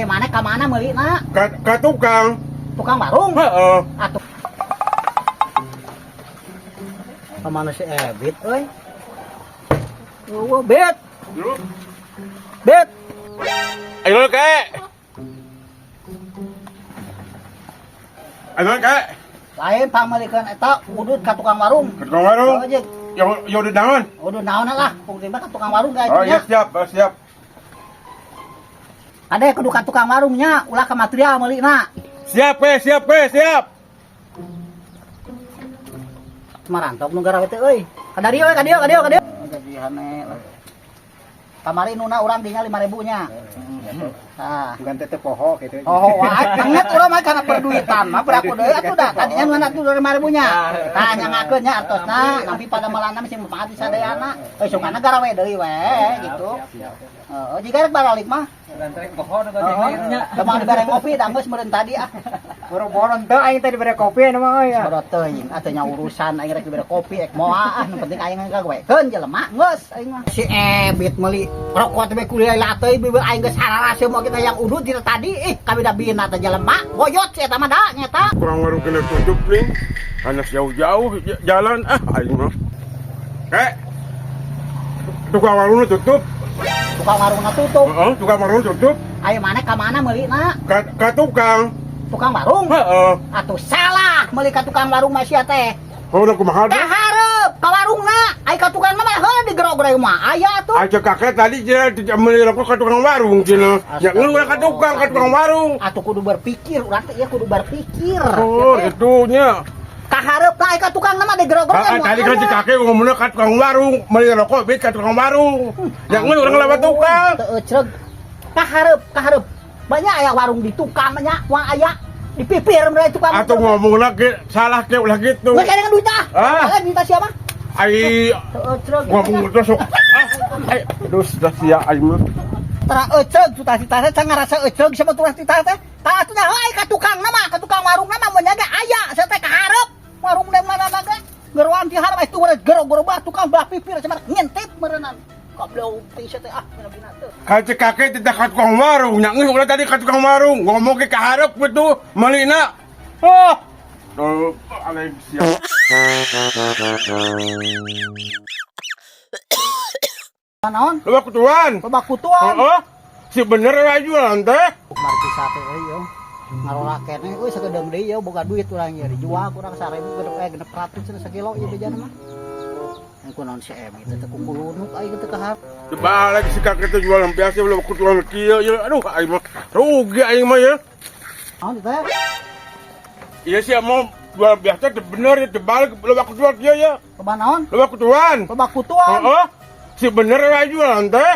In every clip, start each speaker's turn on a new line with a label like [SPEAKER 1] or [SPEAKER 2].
[SPEAKER 1] Mana ka mana meulina?
[SPEAKER 2] Ka tukang.
[SPEAKER 1] Tukang warung.
[SPEAKER 2] Heeh.
[SPEAKER 1] Atuh. Ka mana si Ebit euy? Oh, Bet. Bet.
[SPEAKER 2] Ayo kek. Ayo kek.
[SPEAKER 1] Lain pangmeulikeun eta udud ka tukang warung.
[SPEAKER 2] Ka tukang warung.
[SPEAKER 1] Oh, jeung.
[SPEAKER 2] Ya ya udud naon?
[SPEAKER 1] Udud naon lah, pungkin mah ka tukang warung guys.
[SPEAKER 2] Oh iya siap, oh, siap.
[SPEAKER 1] Ade kudu ka tukang warungnya, ulah ka material meulina.
[SPEAKER 2] Siap we, siap we, siap.
[SPEAKER 1] Marantok nu garawe teh euy. Ka dieu euy, ka dieu, ka dieu, ka dieu. Jadi hane lah. Kamari nuna urang dinya 5000 nya. Nah,
[SPEAKER 3] Bukan teh poho gitu.
[SPEAKER 1] Oh, wah, banget urang mah kana perduitan mah beraku deui atuh da. Tadinya nuna atuh 5000 nya. Tah nyangakeun nya artosna, nampi pada melana sing manfaat di sadayana. Euy sukana garawe deui we gitu. Heeh, jika rek baralik mah.
[SPEAKER 3] Poho nu
[SPEAKER 1] Heeh. Da mah dibere ngopi da geus meureun tadi ah.
[SPEAKER 3] Boro-boro teu aing teh dibere kopi anu mah euy.
[SPEAKER 1] Bodo teuing atuh nya urusan aing rek dibere kopi ek moal ah, nu penting aing ngagawekeun jelema geus aing mah. Si Ebit meuli rokok teh kuliah teuing bibir aing geus hararaseuh mau kita yang udud dina tadi ih kami da bina teh jelema goyot si eta mah da nyeta.
[SPEAKER 2] Kurang warung kena tutup nih. Anak jauh-jauh jalan ah aing mah. Kek. Tukang warungnya tutup.
[SPEAKER 1] Tukang warungna tutup.
[SPEAKER 2] Heeh, tukang warung tutup.
[SPEAKER 1] Ayo mana ka mana meulina?
[SPEAKER 2] Ka tukang.
[SPEAKER 1] Tukang warung.
[SPEAKER 2] Heeh.
[SPEAKER 1] Atuh salah meuli ka tukang warung mah sia teh.
[SPEAKER 2] Oh, udah kumaha
[SPEAKER 1] Ka
[SPEAKER 2] deh?
[SPEAKER 1] hareup ka warungna. Ai ka tukang mah heuh digerog-gerog mah aya atuh.
[SPEAKER 2] Aja kakek tadi dia tidak beli rokok ke tukang warung cina. Ya ngeluh ke tukang warung.
[SPEAKER 1] Atuh kudu berpikir, urang teh ieu kudu berpikir.
[SPEAKER 2] Oh, itunya.
[SPEAKER 1] Ka hareup ai ka tukang mah digerog-gerog
[SPEAKER 2] Ah, tadi kan si kakek ngomongnya ke tukang warung, beli rokok beli ke tukang warung. Ya ngeluh orang lewat tukang.
[SPEAKER 1] Teu ecreg. Ka hareup, ka hareup. Banyak aya warung di tukang banyak, wah aya di pipir mereka tukang.
[SPEAKER 2] Atau ngomong lagi salah ke ulah gitu.
[SPEAKER 1] Nggak dengan duit ah.
[SPEAKER 2] Ah.
[SPEAKER 1] Lain minta siapa?
[SPEAKER 2] Ai
[SPEAKER 1] Teu ecreg.
[SPEAKER 2] ngomong terus sok. Ah, ai terus dah sia aing mah.
[SPEAKER 1] Tara ecreg tuh tah teh teh ngarasa ecreg sama tuh tah teh. Tah atuh nya ai ka tukang mah, ka tukang warung mah mun nya ge aya, saya teh ka hareup. Warung deh mana mah ge. Geroan ti hareup atuh gerog-gerog tukang belah pipir sama ngintip meureunan. Goblok teh sia teh ah bina teu.
[SPEAKER 2] Kan si kakek tidak ke tukang warung, yang ulah tadi ke tukang warung, ngomong ke kaharep gitu, melina. Oh, tuh, Alexia.
[SPEAKER 1] Naon?
[SPEAKER 2] Loba kutuan.
[SPEAKER 1] Loba kutuan.
[SPEAKER 2] Heeh. Si bener we jualan teh.
[SPEAKER 1] Marki sate euy yo. Ngarola keneh euy sakedeung deui yo boga duit urang ieu dijual kurang 1000 genep 600 cenah sakilo ieu bejana mah. Engko kunaon si Emi teh teu kukulunuk aing teh kahar.
[SPEAKER 2] Dibalik si kakek teh jualan biasa loba kutuan kieu ya. Aduh aing mah rugi aing mah ya.
[SPEAKER 1] Naon teh?
[SPEAKER 2] Iya sih mau jualan biasa teh bener ya dibalik loba kutuan kieu ya.
[SPEAKER 1] Loba naon?
[SPEAKER 2] Loba kutuan.
[SPEAKER 1] Loba kutuan.
[SPEAKER 2] Heeh. Si bener we jualan teh.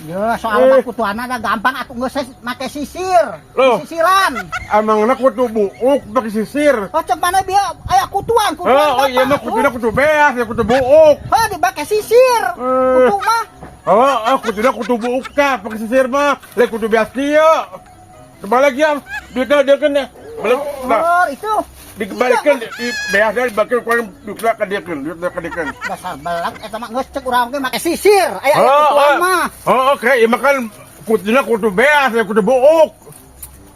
[SPEAKER 1] Ya, soal loba kutuan ada gampang atuh geus make sisir.
[SPEAKER 2] Loh.
[SPEAKER 1] Sisiran.
[SPEAKER 2] Emangna kutu buuk pakai sisir.
[SPEAKER 1] Oh, cek mana bieu aya kutuan, kutuan.
[SPEAKER 2] Oh, oh iya mah kutuna kutu beas ya kutu buuk.
[SPEAKER 1] Heuh dibake sisir. Kutu mah.
[SPEAKER 2] Oh, oh kutuna kutu buuk tah pakai sisir mah. Lain kutu beas kieu. Kebalik ya, duitnya dia kan ya. Balik, nah,
[SPEAKER 1] Oh, itu.
[SPEAKER 2] dikebalikan di beasnya dibalikin kurang duitnya ke dia kan, duitnya ke dia kan.
[SPEAKER 1] Dasar belak eta mah geus cek urang ge make sisir. Aya
[SPEAKER 2] Oh,
[SPEAKER 1] kutuan
[SPEAKER 2] oh.
[SPEAKER 1] mah.
[SPEAKER 2] Oh, oke, iya mah kan kutuna kutu beas ya kutu buuk.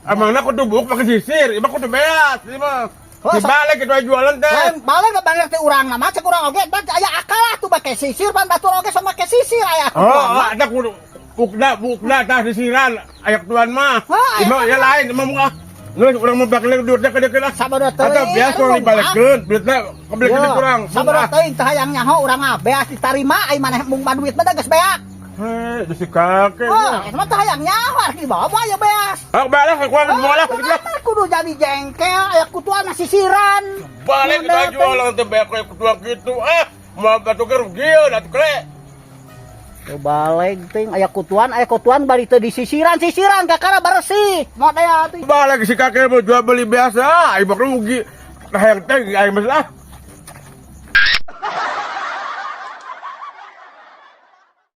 [SPEAKER 2] Emangna kutu buuk pakai sisir, iya mah kutu beas, iya mah.
[SPEAKER 1] Oh,
[SPEAKER 2] Dibalik itu jualan teh.
[SPEAKER 1] Lain balik ke balik teh urang mah cek urang oge ban aya akal lah tuh make sisir ban batur oge sama make sisir aya
[SPEAKER 2] Oh,
[SPEAKER 1] kutuan
[SPEAKER 2] oh,
[SPEAKER 1] mah.
[SPEAKER 2] ada kudu bukna bukna tah sisiran aya kutuan mah.
[SPEAKER 1] Hah, aya
[SPEAKER 2] Ima ya lain imah mah. Geus urang mah bakal duitna ke dekeun ah.
[SPEAKER 1] Sabar teuing.
[SPEAKER 2] Atau biasa kurang dibalikeun, duitna kebelikeun kurang.
[SPEAKER 1] Sabar teuing teh hayang nyaho urang mah beas ditarima ai maneh mung mah duit mah da geus beak.
[SPEAKER 2] Heh, si kakek.
[SPEAKER 1] Oh, eta mah teh hayang nyaho arek dibawa mah aya beas.
[SPEAKER 2] Ah, balik kurang moal lah gitu lah.
[SPEAKER 1] Kudu jadi jengkel aya kutuan mah sisiran.
[SPEAKER 2] Balik kita jualan teh beak kayak kutuan gitu. Ah, moal batu ge rugi atuh kle.
[SPEAKER 1] Tuh balik ting aya kutuan bari teu disisiran sisiran kakara bersih. Moal aya teh.
[SPEAKER 2] Balik si kakek mau jual beli biasa, aing mah rugi. Nah, yang teh aing mah ah.